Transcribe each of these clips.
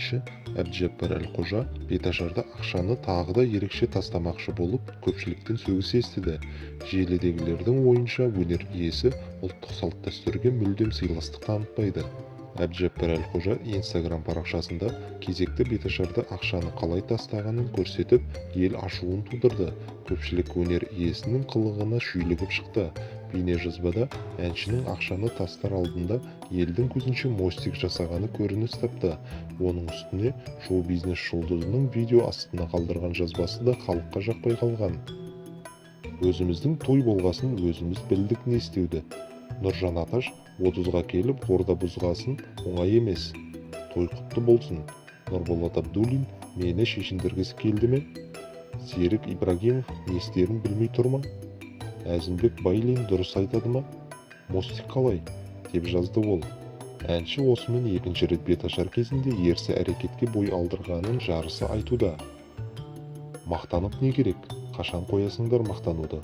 Әнші Әбдіжаппар Әлқожа беташарда ақшаны тағы да ерекше тастамақшы болып, көпшіліктен сөгіс естіді. Желідегілердің ойынша, өнер иесі ұлттық салт-дәстүрге мүлдем сыйластық танытпайды. Әбдіжаппар Әлқожа Инстаграм парақшасында кезекті беташарда ақшаны қалай тастағанын көрсетіп, ел ашуын тудырды. Көпшілік өнер иесінің қылығына шүйлігіп шықты. Бейнежазбада әншінің ақшаны тастар алдында елдің көзінше мостик жасағаны көрініс тапты. Оның үстіне шоу-бизнес жұлдызының видео астына қалдырған жазбасы да халыққа жақпай қалған. «Өзіміздің той болғасын, өзіміз білдік не істеуді». Нұржан Аташ: «30-ға келіп орда бұзғасын, оңай емес. Той құтты болсын». Нұрболат Абдуллин: «Мені шешіндіргісі келді ме?» Серік Ибрагимов: «Не істерін білмей тұр ма?» Әзімбек Байлин: «Дұрыс айтады ма? Мостик қалай?» – деп жазды ол. Әнші осымен екінші рет беташар кезінде ерсі әрекетке бой алдырғанын жарыса айтуда. «Мақтанып не керек? Қашан қоясыңдар мақтануды?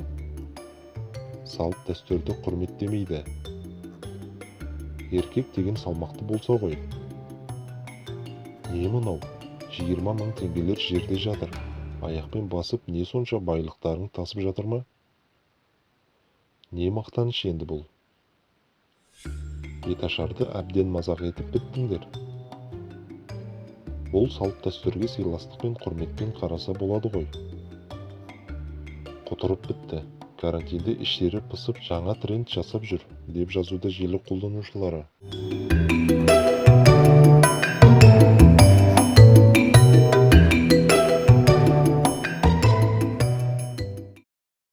Салт-дәстүрді құрметтемейді. Еркек деген салмақты болса ғой. Не мынау? 20 000 теңгелер жерде жатыр. Аяқпен басып, не сонша байлықтарың тасып жатыр ма? Не мақтаныш енді бұл? Беташарды әбден мазақ етіп біттіңдер. Бұл салт-дәстүрге сыйластықпен, құрметпен қараса болады ғой. Құтырып бітті. Карантинде іштері пысып, жаңа тренд жасап жүр», – деп жазуда желі қолданушылары.